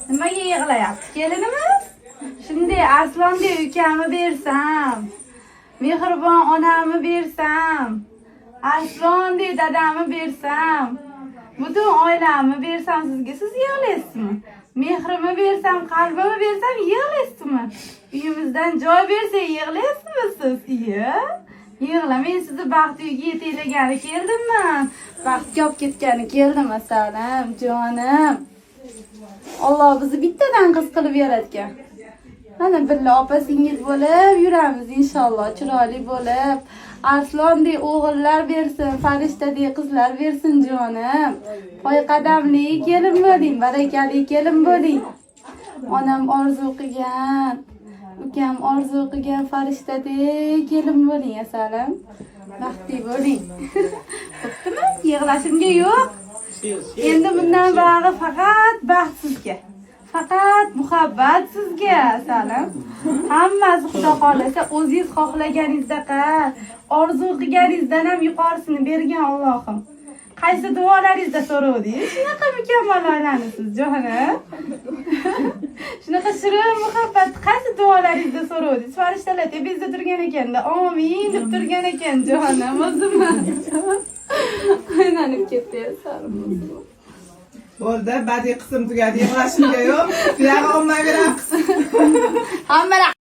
Nimaga yig'layapti kelinimiz? Shunday arslondek ukamni bersam, mehribon onamni bersam, arslondek dadamni bersam, butun oilamni bersam sizga, siz yig'laysizmi? Mehrimni bersam, qalbimni bersam, yig'laysizmi? Uyimizdan joy bersak, yig'laysizmi siz? Iya. Yig'lamang, sizni baxt uyiga yetaklagani keldimmi? Baxtga olib ketgani keldim, asalim, jonim. Alloh bizni bittadan qiz qilib yaratgan. Mana birga opa singil bo'lib yuramiz inshaalloh, chiroyli bo'lib. Arslondek o'g'illar bersin, farishtadek qizlar bersin, jonim. Poyqadamli kelin bo'ling, barakali kelin bo'ling. Onam orzu qilgan, ukam orzu qilgan farishtadek kelin bo'ling, asalim. Baxtli bo'ling. Bo'ptimi? Yig'lashimga yo'q. Endi bundan buyog'i faqat baxt sizga. Faqat muhabbat sizga, asalim. Hammasi, Xudo xohlasa, o'zingiz xohlaganingizdaqa, orzu qilganingizdan ham yuqorisini bergan Allohim. Qaysi duolaringizda so'ravdingiz? Shunaqa mukammal oilanisiz, jonim. Shunaqa shirin muhabbat qaysi duolaringizda so'ravdingiz? Farishtalar tepangizda turgan ekanda, "Omin" deb turgan ekan, jonim o'zim. Aylanib ketdi, asalim. Bo'ldi, badiiy qism tugadi, yig'lashimga yo'q. Buyog'i ommaviy raqs. Hammalar.